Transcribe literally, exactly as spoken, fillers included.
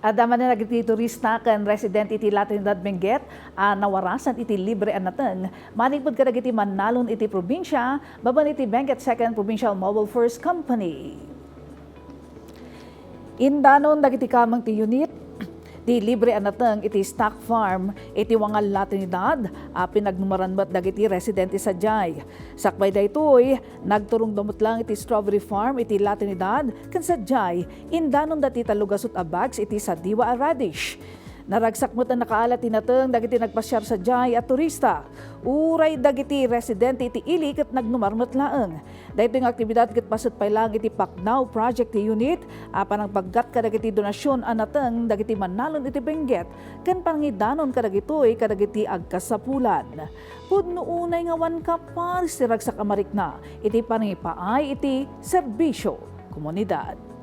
Adda manen dagiti turista ken residente iti La Trinidad Benguet a nawarasan iti libre a nateng manipud kadagiti mannalon iti probinsia babaen iti Benguet Second Provincial Mobile First Company. Indanon dagiti kameng ti unit ti libre a nateng iti stock farm iti Wangal, La Trinidad a pinagnumaran met dagiti residente sadiay. Sakbay daytoy, nagturongda met laeng iti strawberry farm iti La Trinidad ken sadiay, indanonda ti tallogasut a bags iti sadiwa a radish. Naragsak met a nakaalat ti nateng dagiti nagpasiar sadiay a turista. Uray dagiti residente iti ili ket nagnumar met laeng. Daytoy nga aktibidad ket paset pay laeng iti Paknaw Project Unit a panangpaggat kadagiti donasion a nateng dagiti mannalon iti Benguet ken panangidanon kadagitoy kadagiti agkasapulan. Pudno unay nga awan kaparis ti ragsak a marikna iti panangipaay iti serbisio komunidad.